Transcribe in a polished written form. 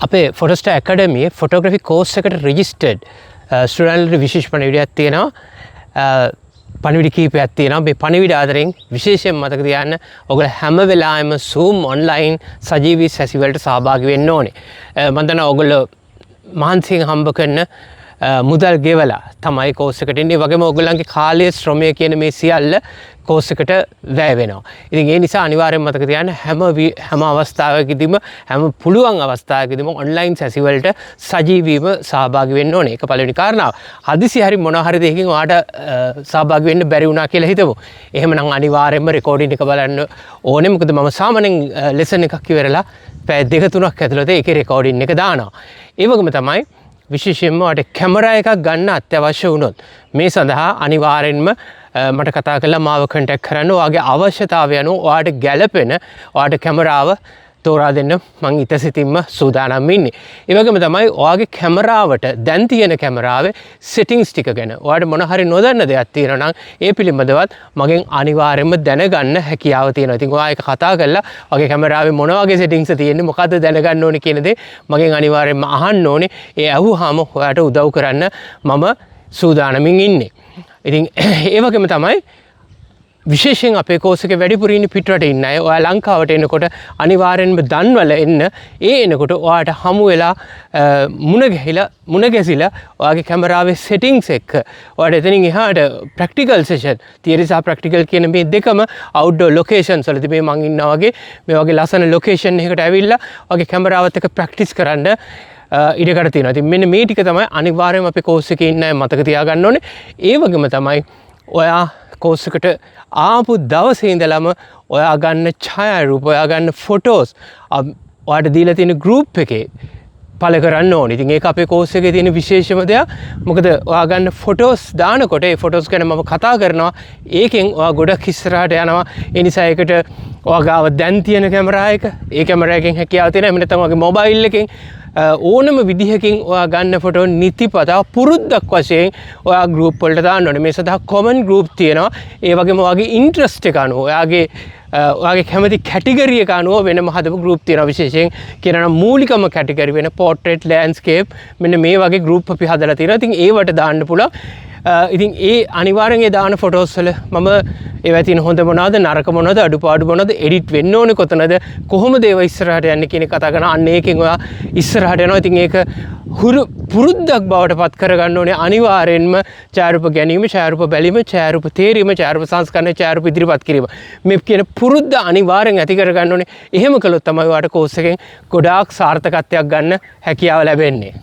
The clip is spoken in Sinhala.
අපේ ෆොටෝස්ටාර් ඇකඩමියේ ෆොටෝග්‍රැෆි කෝස් එකට රෙජිස්ටර්ඩ් ස්ටුඩන්ට්ලට විශේෂ පණිවිඩයක් තියෙනවා. පණිවිඩ කීපයක් තියෙනවා. මේ පණිවිඩ අතරින් විශේෂයෙන් මතක තියාගන්න, ඔයගොල්ලෝ හැම වෙලාවෙම Zoom online සජීවී සැසි වලට සහභාගී වෙන්න ඕනේ. මම දන්නවා ඔයගොල්ලෝ මහන්සියෙන් හම්බ කරන මුදල් ගෙවලා තමයි කෝස් එකට එන්නේ. ඒ වගේම ඔයගොල්ලන්ගේ කාලය, ශ්‍රමය කියන මේ සියල්ල කෝස් එකට වැය වෙනවා. ඉතින් ඒ නිසා අනිවාර්යෙන් මතක තියාගන්න, හැම අවස්ථාවකදීම, හැම පුළුවන් අවස්ථාවකදීම ඔන්ලයින් සැසි වලට සජීවීව සහභාගී වෙන්න ඕනේ. ඒක පළවෙනි කාරණාව. හදිසි හරි මොන හරි දෙයකින් ඔයාට සහභාගී වෙන්න බැරි වුණා කියලා හිතමු. එහෙමනම් අනිවාර්යෙන්ම රෙකෝඩින් එක බලන්න ඕනේ. මොකද මම සාමාන්‍යයෙන් ලෙසන් එකක් ඉවරලා පැය දෙක තුනක් ඇතුළත ඒකේ රෙකෝඩින් එක දානවා. ඒ වගේම තමයි විශේෂයෙන්ම ඔයාට කැමරා එකක් ගන්න අත්‍යවශ්‍ය වුණොත් මේ සඳහා අනිවාර්යෙන්ම මට කතා කරලා මාව කන්ටැක්ට් කරන්න. ඔයාගේ අවශ්‍යතාවය අනුව ඔයාට ගැළපෙන ඔයාට කැමරාව තෝරා දෙන්න මං ඉත සිතින්ම සූදානම් ඉන්නේ. ඒ වගේම තමයි ඔයාගේ කැමරාවට, දැන් තියෙන කැමරාවේ සෙටින්ග්ස් ටික ගැන ඔයාට මොන හරි නොදන්න දෙයක් තියෙනවා නම් ඒ පිළිබඳවත් මගෙන් අනිවාර්යයෙන්ම දැනගන්න හැකියාව තියෙනවා. ඉතින් ඔයා ඒක කතා කරලා ඔයාගේ කැමරාවේ මොන වගේ සෙටින්ග්ස් තියෙන්නේ, මොකද්ද දැනගන්න ඕනේ කියන දේ මගෙන් අනිවාර්යයෙන්ම අහන්න ඕනේ. ඒ ඇහුවාම ඔයාට උදව් කරන්න මම සූදානමින් ඉන්නේ. ඉතින් ඒ වගේම තමයි විශේෂයෙන් අපේ කෝස් එකේ වැඩිපුර ඉන්නේ පිටරට ඉන්න අය. ඔයා ලංකාවට එනකොට අනිවාර්යෙන්ම දන්වල එන්න. ඒ එනකොට ඔයාට හමු වෙලා මුණ ගැසිලා ඔයාගේ කැමරාවේ සෙටින්ග්ස් එක්ක ඔයාට එතනින් එහාට ප්‍රැක්ටිකල් සෙෂන්, තියරි සහ ප්‍රැක්ටිකල් කියන මේ දෙකම අවුට්ඩෝර් ලොකේෂන්ස් වලදී, මේ මං ඉන්නා වගේ මේ වගේ ලස්සන ලොකේෂන් එකකට ඇවිල්ලා ඔයාගේ කැමරාවත් එක්ක ප්‍රැක්ටිස් කරන්න ඉඩකඩ තියෙනවා. ඉතින් මෙන්න මේ ටික තමයි අනිවාර්යයෙන්ම අපේ කෝස් එකේ ඉන්න අය මතක තියාගන්න ඕනේ. ඒ වගේම තමයි ඔයා කෝස් එකට ආපු දවසේ ඉඳලම ඔයා ගන්න ඡායාරූප, ඔයා ගන්න ෆොටෝස් ඔයාට දීලා තියෙන ගෲප් එකේ පළ කරන්න ඕනේ. ඉතින් ඒක අපේ කෝස් එකේ තියෙන විශේෂම දෙයක්. මොකද ඔයා ගන්න ෆොටෝස් දානකොට ඒ ෆොටෝස් ගැන මම කතා කරනවා. ඒකෙන් ඔයා ගොඩක් ඉස්සරහට යනවා. ඒ නිසා ඒකට ඔයා ගාව දැන් තියෙන කැමරා එක, ඒ කැමරා එකෙන් හැකියාව තියෙනවා. එහෙම නැත්නම් ඔයාගේ මොබයිල් එකෙන් ඕනම විදිහකින් ඔයා ගන්න ෆොටෝ නිතිපතා පුරුද්දක් වශයෙන් ඔයා ගෲප් වලට දාන්න ඕනේ. මේ සඳහා කොමන් ගෲප් තියෙනවා. ඒ වගේම ඔයාගේ ඉන්ට්‍රස්ට් එක අනුව, ඔයාගේ කැමති කැටිගරි එක අනුව වෙනම හදපු ගෲප් තියෙනවා. විශේෂයෙන් කියනවා නම් මූලිකම කැටිගරි වෙන පෝට්‍රේට්, ලෑන්ඩ්ස්කේප්, මෙන්න මේ වගේ ගෲප් අපි හදලා තියෙනවා. ඉතින් ඒවට දාන්න පුළුවන්. ඉතින් ඒ අනිවාර්යෙන් ඒ දාන ෆොටෝස් වල මම ඒවා තියෙන හොඳ මොනවද, නරක මොනවද, අඩුපාඩු මොනවද, එඩිට් වෙන්න ඕනේ කොතනද, කොහොමද ඒවා ඉස්සරහට යන්නේ කියන එක කතා කරනවා. අන්න ඒකෙන් ඔයා ඉස්සරහට යනවා. ඉතින් ඒක හුරු පුරුද්දක් බවට පත් කරගන්න ඕනේ අනිවාර්යෙන්ම. ඡායාරූප ගැනීම, ඡායාරූප බැලීම, ඡායාරූප තේරීම, ඡායාරූප සංස්කරණය, ඡායාරූප ඉදිරිපත් කිරීම, මේ කියන පුරුද්ද අනිවාර්යෙන් ඇති කරගන්න ඕනේ. එහෙම කළොත් තමයි ඔයාට කෝස් එකෙන් ගොඩාක් සාර්ථකත්වයක් ගන්න හැකියාව ලැබෙන්නේ.